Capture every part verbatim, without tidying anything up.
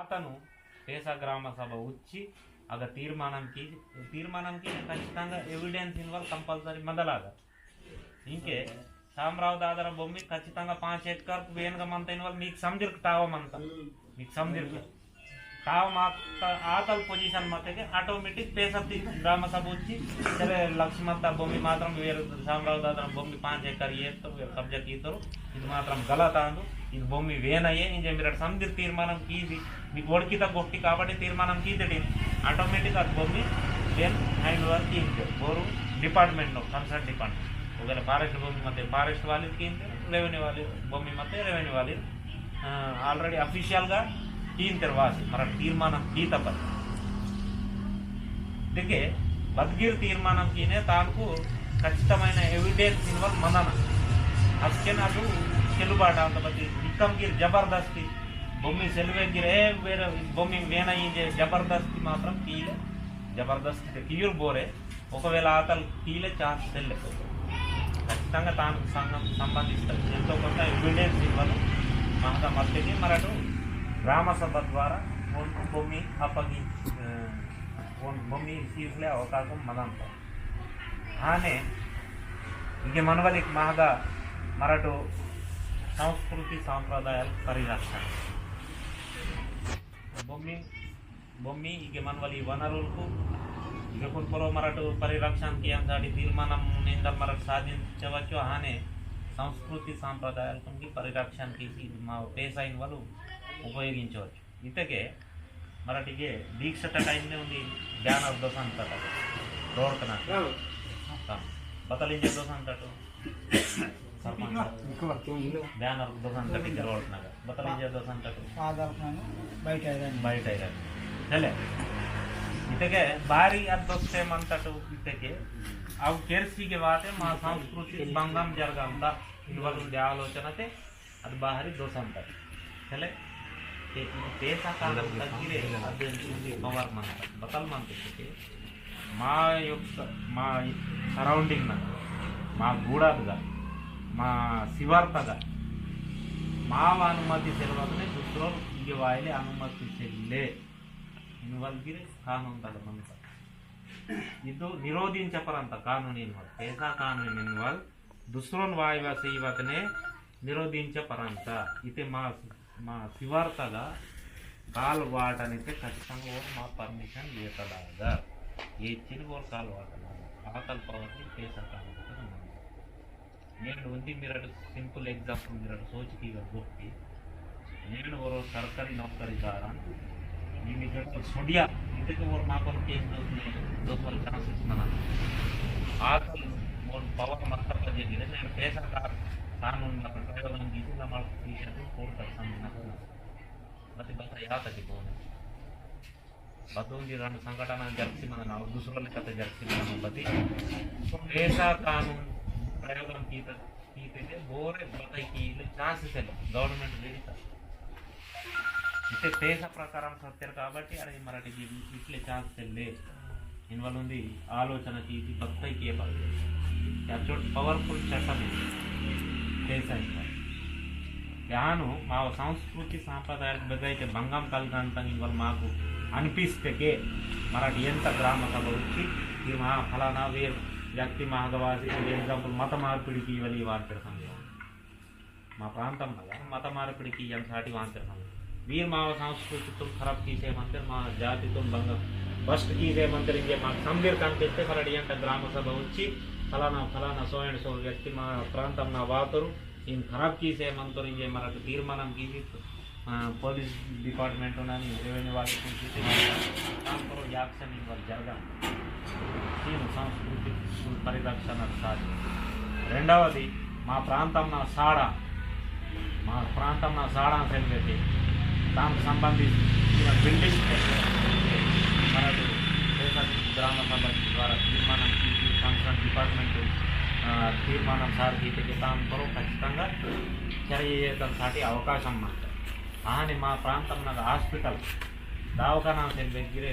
अतनु पेसा ग्राम सभा उच्ची अग तीर्मानं की, तीर्मानं की खचितंगा evidence इनवल compulsory मंदलागा। इंके शामराव दादरा भूमि खचितंगा पाँच एकर वेनगा मंता इनवल मीक समझिरक ताव मंता। मीक समझिरक ताव मात आतल position मतेके automatic पेसा ती ग्राम सभा उच्ची चले लक्ष्मण ता भूमि मात्रम वेर शामराव दादरा भूमि पाँच एकर ये तो वेर कब्जा की तो इद मात्रम गलत आंदु। इद भूमि वेन ये इंजे मिरट समझिर तीर्मानं कीसी मीक ओड़किता गोष्टी काबट्टी तीर्मानं कीतेटी automatic अद भूमि वेन hand over कींते बोरु department नो concern department। ओगेला forest भूमि मते forest वाले कींते, revenue वाले भूमि मते revenue वाले, आ, already official गा कींतेर वासी मरट तीर्मानं कीता पर। देखे बदगिर तीर्मानं कीने तानकु खचितमैन evidence इनवल मंदना। अस्केन अदु चेलुबाटा अंत बदि निकम गिर जबरदस्ती भूमि सेलवे गिर ए वेरे भूमि वेना इंजे जबरदस्ती मात्रम कीले। जबरदस्ती ते कीयुर बोरे। ओकवेला आतल कीले chance सेल्ले खचितंगा तान संगम संबंधित एंतो कोंत evidence इनवल महगा मत्तेके मरटु ग्राम सभा द्वारा ओन भूमि अपगी, अ, ओन भूमि सीसले अवकाशम मंदंता। आने इगे मनवलिक महगा मरटु संस्कृति सांप्रदायाल परिरक्षण। भूमि, भूमि इगे मनवली वनरुलकु इगे कुन परो मरटु परिरक्षण कियान साटी तीर्मानं नेंदल मरटु साधिंचवच्चो। आने संस्कृति सांप्रदायालकुन की परिरक्षण कीसी मा पेसा इनवल उपयोगिंचवच्चो। इत्तेके मरटिगे दीक्षा तटा इन्ने उंदी banner दोसंतट रोड तना। हाँ। हाँ। बतल इंजे दोसंतट। सरपंच। Banner दोसंतट इंजे रोड तना। बतल इंजे दोसंतट। आदर खान बैठ आएगा। बैठ आएगा। चले। इत्तेके बारी अद दोस्ते मंतट इत्तेके। अब केरसी के बाते मा संस्कृति भंगम जरगंता। इनवल उंदी आलोचना ते अद बाहरी दोसंतट। चले, ते इद पेसा कानून तगिरे अद इनकी power मंता, बतल मंता के। मा युक्त, मा surrounding ना, मा गूड़ादगा, मा सिवार्तगा, मा अनुमति सेलवादने दूसरों इगे वायले अनुमति सेल्ले। इनवल गिरे कानून तगा मंता। इदु निरोधिंचपरंता कानून इनवल, पेसा कानून इनवल, दुसरोन वायवा सीवतने निरोधिंचपरंता। इते मा, मा सिवार्तगा काल वाटनिते खचितंगा ओर मा permission येतलागा। येचिन ओर काल वाटलागा। आतल power नी पेसा कानून तगा मंता। नेन उंदी मिरट simple example मिरट सोच कीगा गोष्टी। नेन ओरो सरकारी नौकरीदार, नी निकट सोडिया, इतके ओर मापन केस दोसने, दोसने chances मना। आतल मोन power मत्ता पजे गिरे, नेन पेसा का-, कानून मत्ता प्रयोगम कीसी, नमाल पीछे तो कोर्ट तक समझना। बती बता याद है कि कौन है। बतुंदी रंड संगठन जर्सी मंदना, दूसरों लेकते जर्सी मंदना बती। पेसा कानून प्रयोगम कीता, कीतेके बोरे बताई कीले chance सेले, government रेडी ता। इते पेसा प्रकारम सत्यर काबट्टी, अरे मराठी की इतले chance सेले। इनवल उंदी आलोचना कीसी बत्तई के बात। या चोट powerful चट्टम है। पेसा इनवल। यानु माव संस्कृति सांप्रदाय बदलते भंगम कलगंतंग इनवल माकु अनिपिस्तेके मराठी एंत ग्राम सभा उच्ची, ये मा फलाना वे व्यक्ति महागवासी, example मत मार्पिड़ी कीवली वार्तेर समझे। मा प्रांतम नगा मत मार्पिड़ी कियन साटी वांतेर नगा। वीर माव संस्कृति तुम खराब कीसे मंतेर, मा जाति तुम भंग भ्रष्ट कीसे मंतेर इंजे मा संबीर कांतेस्ते फलाडी अंट ग्राम सभा उच्ची फलाना, फलाना so and so व्यक्ति मा प्रांतम ना वातोर, इन खराब कीसे मंतोर इंजे मरट तीर्मानम कीसी, आ, police department उनानी, revenue वाले कुन कीसे काम करो, action इनवल जरगा। तीन सांस्कृतिक परिरक्षण साथ। रेंडवदी मा प्रांतम ना साड़ा, मा प्रांतम ना साड़ा सेलवेते, ताम संबंधित इवन building मरट पेसा ग्राम सभा द्वारा तीर्मानम कीसी, concern department, आ, तीर्मानम सार कीतेके ताम करो खचितंगा चर्य येतन साटी अवकाशम मंता। आने मा प्रांतम नगा hospital, दवाखाना सेलवे गिरे,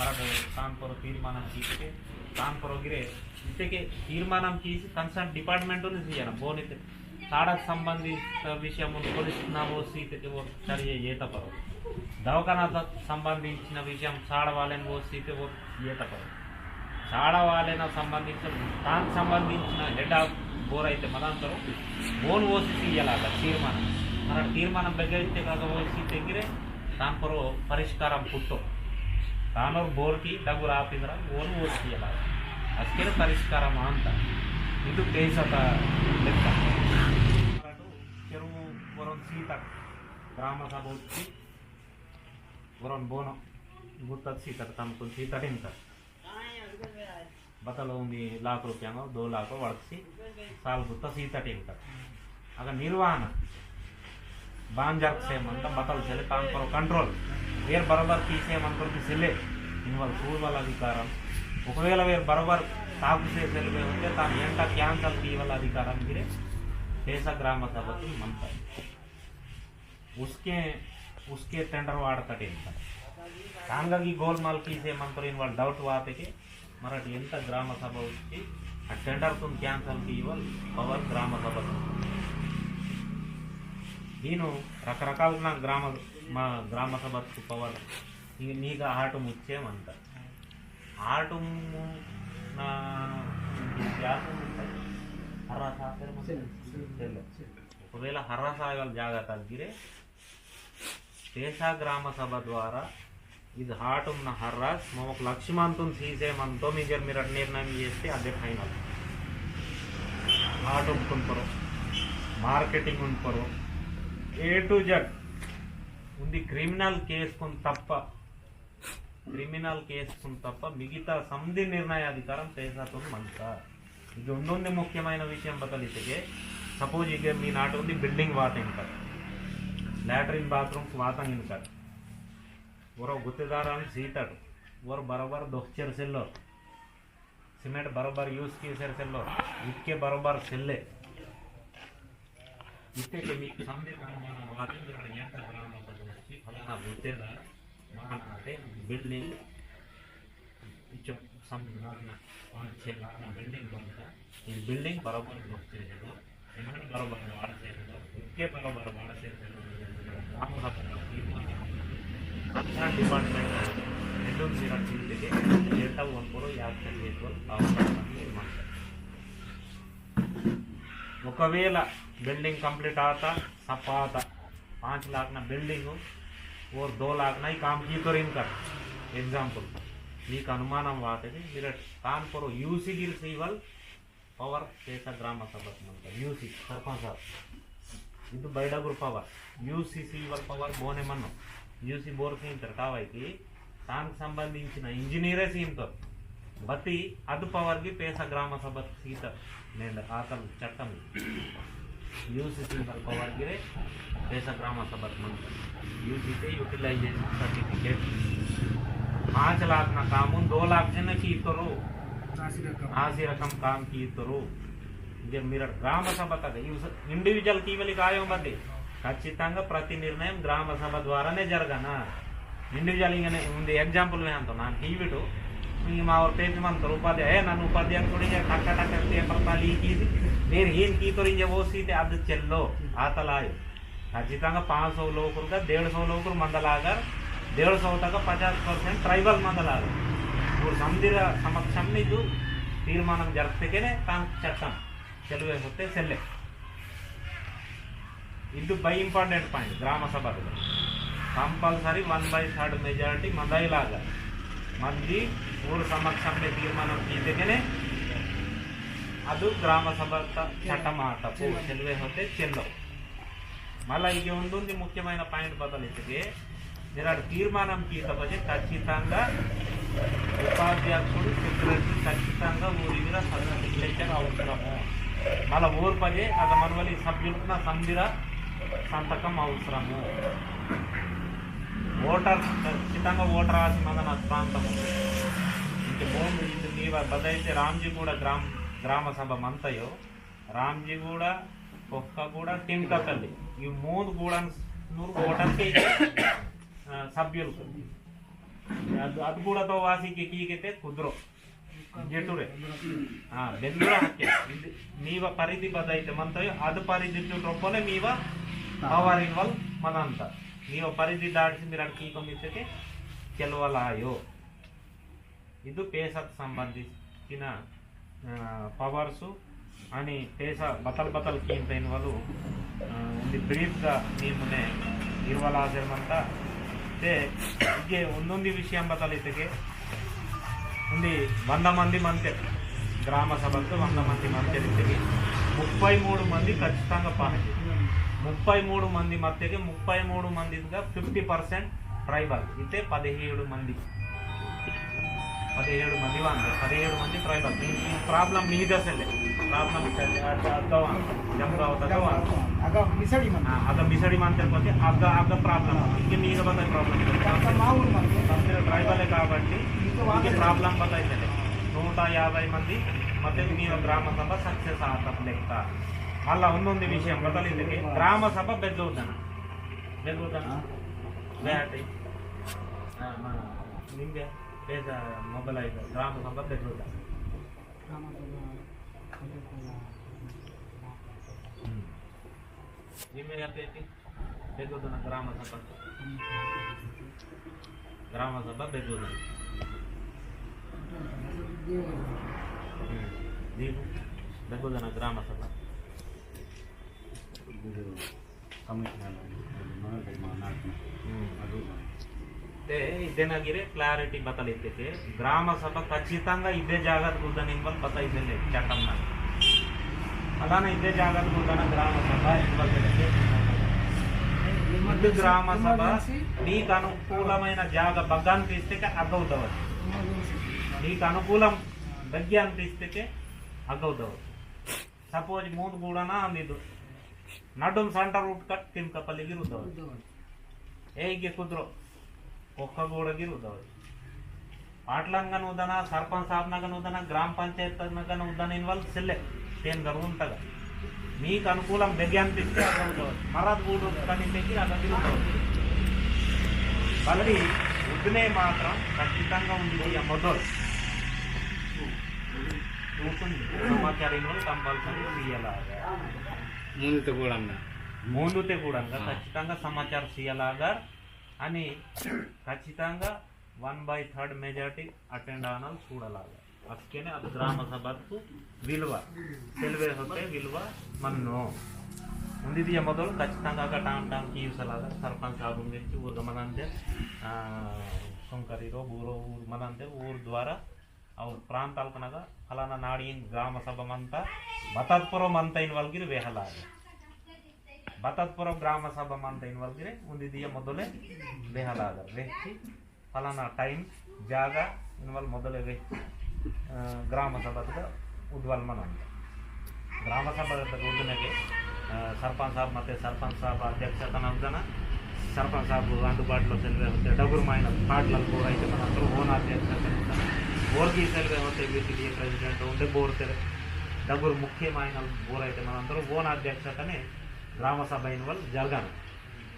मरट ताम करो तीर्मानम कीतेके ताम करो गिरे, इत्तेके तीर्मानम कीसी concern department उन्दी सीयना, बोनिते साड़क संबंधित विषयम उन police ना वो सीतेके वो चर्य येता परो। दवाखाना संबंधिंचिन विषयम साड़वालेन वो सीते वो ये तक साड़वालेन संबंधिंचिन तान संबंधिंचिन हेड बोर अयिते मदांतरो ओन वो सीसी यलागा तीर्मानम। मरा तीर्मानम बेगे इत्ते कागा वो सीते गिरे तान परो परिष्कारम पुट्टो। तानोर बोर की डगुर आपिंदरा ओन वो सीसी यलागा अस्केर परिष्कारम आंता। इदु पेसता लेक्का। चेरुवु वरोन सीता ग्राम सभा उच्ची वरोन बोनो गुत्तत सीतट तमकुन सीतट इंतट। बतल उंदी लाख रुपया दो लाख वड़कसी साल गुत्त सीतट इंतट। अगर निर्वहण बांजर से मंत बतल सेले तान पर कंट्रोल वेर बराबर कीसे मंतर की सेले इनवल सूडवल अधिकारम। ఒకవేళ वेर बराबर ताकु से सेले होते तान एंटा कैंसल कीवल अधिकारम गिरे पेसा ग्राम सभा मंता। उसके उसके टेंडर वाड़तट इंतट। कांगा की गोलमाल कीसे मंतर इनवल डाउट वाते के मराठी एंटा ग्राम सभा उच्ची आ टेंडर तुन कैंसल कीवल पवर ग्राम सभा तुन। दीनु रकरकाल ना ग्राम मा ग्राम सभा पवर नीगा आटो मुच्चे मंतर। आटो ना हर्रा साकर मंतर। ఒకవేళ हर्रा सागल जागा तग्गिरे पेसा ग्राम सभा द्वारा इद हाटुम न हर्रास ममक लक्ष्मण तुन सीसे मन तो मिजर मिरट निर्णय येते अदे फाइनल। हाटुम तुन परो, मार्केटिंग उन परो, ए टू जेड उन्दी क्रिमिनल केस कुन तप्पा क्रिमिनल केस कुन तप्पा मिगता समदि निर्णय अधिकारम पेसा तुन मंता। इगे उंदुंदी मुख्यमैन विषयम बतलितेके सपोज इगे मी नाटुंदी बिल्डिंग वातेंकर लैट्रिन बाथरूम्स वातंगिनकर वरो गुत्तेदारन सीतट वर बरोबर दोहचेर सेल्लोर सिमेंट बरोबर यूज कीसेर सेल्लोर इक्के बरोबर सेल्ले इत्ते के मी समदे काम वातेंकर यंत्र ग्राम फलाना गुत्तेदार महानाटे बिल्डिंग इचो समझना पाँच छः लाख ना बिल्डिंग बनता। इन बिल्डिंग बराबर लोग से है तो इन्होंने बराबर वाड़ से है तो इनके बराबर वाड़ से है तो हम सब अपना डिपार्टमेंट हेतु मेरा टीम देके डेटा वन करो याद कर ये तो आवश्यक निर्माण कर। ఒకవేళ बिल्डिंग कंप्लीट आता सपाता पाँच लाख ना बिल्डिंग और दो लाख ना ही काम की तो रिंका एग्जांपल नीक अनुमानम वाते मीर तान परो यूसी गिर सीवल पवर पेसा ग्राम सभा मंता यूसी सरपंच साहब इदु बैडगुर पवर यूसी सीवल पवर बोने मनो यूसी बोर सीन तरकावाई की तान संबंधिंचिन इंजीनियरे सीन तो बती अदु पवर गी पेसा ग्राम सभा सीता नेंड आतल चट्टम यूसी सीता पवर गिरे पेसा ग्राम सभा मंता। यूसी ते यूटिलाइजेशन सर्टिफिकेट पाँच लाख ना कामुन दो लाख से न कीतरो आसी रकम काम कीतरो। इगे मीर ग्राम सभा तक इंडिविजुअल कीवली कायो मते खच्चितंगा प्रति निर्णयम ग्राम सभा द्वाराने जरगना। इंडिविजुअल इंगने उंदे एग्जांपल में अंतो नान कीविटो इंगे मा और पेज मंतर उपाध्याय नन उपाध्याय कोड़ी टक्का टक्का पेपर ताली कीसी वेर हीन कीतोर इंजे वो सीते अद चेल्लो आतलायो। खच्चितंगा पाँच सौ लोकुर का डेढ़ सौ लोकुर मंदलागर डेढ़ सौ तक पचास परसेंट ट्राइबल मंदलागर। और समदिर समक्षम में जो तीर्मानम जरगते केने तान चट्टम चलवे होते सेल्ले। इदु बाई इंपॉर्टेंट पॉइंट ग्राम सभा compulsory one by third majority मंदाई लागा मंदी ऊर समक्षम में तीर्मानम कीते केने अदु ग्राम सभा चट्टम आटा पो चलवे होते चेल्लो। मल्ला इगे उंदुंदी मुख्यमैन पॉइंट बदलितगे निराड तीर्मानम कीता बजे खच्चितंगा उपाध्यक्षुडु सेक्रेटरी खच्चितंगा ऊरिगिरा सिग्नेचर अवसरमु। मल्ला ऊर पजे अद मनवली सभ्युलकुना संदिरा संतकम अवसरमु। ओटर खच्चितंगा ओटर आसी मंदना प्रांतमु। इंके बोंदु इंदु मीवा बदैते रामजीगूडा ग्राम ग्राम सभा मंतयो रामजीगूडा, कोक्कागूडा, टिमकापल्ली, इव मूंद गूडन नूर वोटर के, आ, सभ्युलकु। अद, अद गूडा तो वासी के की केते कुदरो। जेटुरे। आ, बेंदुरा हक्के। इद मीवा परिधि बदाइते मंतयो, अद परिधि चुटोपने मीवा power involve मनंता। नीवा परिधि दाटिसी मीरड़ कीकोम इत्तेके चेलवलायो। इदु पेसात संबंधिंचिन, आ, powers अनि पेसा बतल बतल कींता इनवलु, आ, उंदी brief गा मी मुने इरवल आसेर मंता। ते इगे उंदुंदी विषयम बतल इत्तेके उंदी वंद मंदी मंतेर, ग्राम सभकु वंद मंदी मंतेर इत्तेके मुप्पै मूडु मंदी खच्चितंगा पाहजे। मुप्पै मूडु मंदी मत्तेके मुप्पै मूडु मंदिगा fifty percent tribal इत्ते पदिहेडु मंदी। पदिहेडु मंदी वांदे, पदिहेडु मंदी tribal। मी, मी problem मीदे सेल्ले। Problem सेल्ले, अद, अद गवा, जमगाव अद गवा। अग मिसड़ी मंदी। हाँ, अग मिसड़ी मंदी पति, अग, अग problem। इनके मीदे बता problem। अग मावूर मंदी। सब tribal है काबट्टी, इनके problem बताई सेल्ले। नूटा याभै मंदी, मत्ते मी ग्राम सभा success आता लेक्ता। मल्ला उन्नोंदी विषयम बतल इत्तेके, ग्राम सभा बेद्दोदना। बेद्दोदना। हाँ। बेहती। हाँ, हाँ। निंगे, बेजा mobile आइगा। ग्राम सभा बेद्दोदना। हम्म। निम्मे या पेटी? बेद्दोदना ग्राम सभा। ग्राम सभा बेद्दोदना। हम्म। दीपु, बेद्दोदना ग्राम सभा। कमिश्नर हम्म। ते इदेना गिरे clarity बतल इत्तेके, ग्राम सभा खच्चितंगा इदे जागात गुर्दन इनवल बता इदेले चट्टम ना। अलाना इदे जागात गुर्दन ग्राम सभा इनवल इदे ग्राम सभा मीकु अनुकूलमैन जागा बग्गान तीस्तेके अगौदवत। मीकु अनुकूलम बग्गान तीस्तेके अगौदवत। Suppose मूंद गूडना अंदिदु। नडुम center उटकट तिमकपल्ली गिर उद्दवल। उद्दवल। ए इगे कुद्रो। कोखगूड गिर उद्दवल। पाटलानगन उद्दना, सरपंच साहबनगन उद्दना, ग्राम पंचायतनगन उद्दना इनवल सेल्ले। तेन गरुंतगा। मीकु अनुकूलम बेग्यान पिस्ते अगा उद्दवल। मराद गूड उटकट इल्ले गिर अगा गिर उद्दवल। बल्ली उद्दने मात्रम खच्चितंगा उंदी या मोदल। समाचार इनवल compulsory सियलागर। मूंदुते गूडंगा। मूंदुते गूडंगा, हाँ। खच्चितंगा समाचार सियलागर, अनि खच्चितंगा one by third majority attend आनल सूडलागर। अस्केने अद ग्राम सभाकु विलुवा, सेल्वे होते विलुवा मन्नो। उंदी दिया मोदल खच्चितंगा अगा टांग टांग कीसलागर, सरपंच साहब उंदे ऊर गमनंदे, आ, सोंकरीरो, बूरो ऊर मनंदे, ऊर द्वारा और प्रांतालकनगा फलाना नाड़ियन ग्राम सभा मंता, बततपुर मंता इनवल गिर वेहलागे। बततपुर ग्राम सभा मंता इनवल गिरे उंदी दिया मोदले वेहलागे। वेहची फलाना time जागा इनवल मोदले वेहची, अ, ग्राम सभा तगा उद्वल मनंता। ग्राम सभा तगा उद्दनेके, अ, सरपंच साहब मते सरपंच साहब अध्यक्षतन उद्दना, सरपंच साहब अंडुबाटुलो सेल्वे होते, डगुर मायनल पाटलाल बोर अइते मनंतोर ओन अध्यक्षतन उद्दना, बोर की सेल्वे होते, V T D A president उंडे बोर तेरे, डगुर मुख्य मायनल बोर अइते मनंतोर ओन अध्यक्षतने ग्राम सभा इनवल जरगना।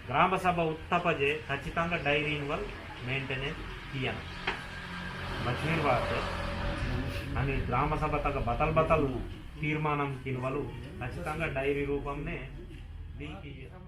ग्राम सभा उत्तपजे खच्चितंगा diary इनवल maintenance कियना। मचीर बात, अनि ग्राम सभा तगा बतल बतल तीर्मानम किनवलु खच्चितंगा diary रूपमने दी कियना।